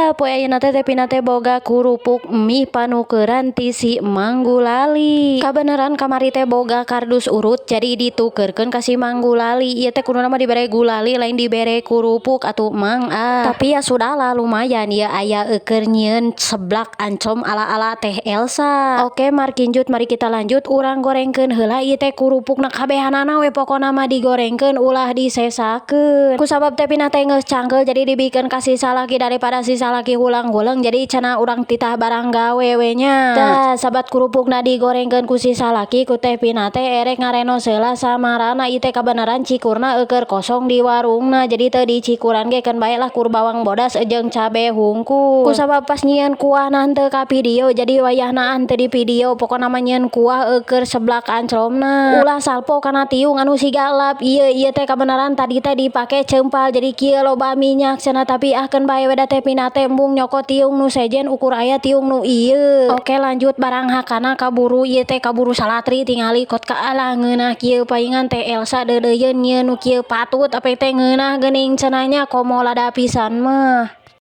Tah, poe ayeuna teh Teh Pina teh boga kurupuk mie panukeran ti si Mang Gulali. Kabeneran kamari teh boga kardus urut, jadi ditukerkeun ka si Mang Gulali. Ieu teh kuduna mah dibere gulali, lain dibere kurupuk atuh, Mang, ah. Tapi ya sudahlah, lumayan ieu aya eukeun nyieun seblak anclom ala-ala Teh Elsa. Oke, markinjut, mari kita lanjut, urang gorengkeun heula ieu teh kurupukna. Kabehanana we pokona mah digorengkeun, ulah disesakeun. Kusabab Teh Pina teh geus cangkeul, jadi dibikeun ka si salaki daripada si salaki hulang-huleng, jadi cenah urang titah barang gawe we nya. Tah, sabat kurupukna digorengkeun ku si salaki, ku Teh Pina teh erek ngarenos heula samarana. Ieu teh kabeneran cikurna eukeun kosong di warungna, jadi teu dicikuran ge keun bae lah, kur bawang bodas jeung cabe hungkul. Kusabab pas nyieun kuahna henteu ka video, jadi wayahna teu di video. Pokona mah nyieun kuah eukeun seblak anclomna. Ulah salpo kana tiung anu siga lap ieu. Ieu teh kabeneran tadi teh dipake ceumpal, jadi kieu loba minyak cenah, tapi ah, keun bae we, da Teh Pina teh embung nyokot tiung nu sejen, ukur aya tiung nu ieu. Oke, lanjut, barang hakana kaburu ieu teh, kaburu salatri tingali kot ka alah ngeunah kieu. Paingan Teh Elsa deudeuyeun nyieun nu kieu, patut apa teh ngeunah geuning cenah nya, komo lada pisan mah.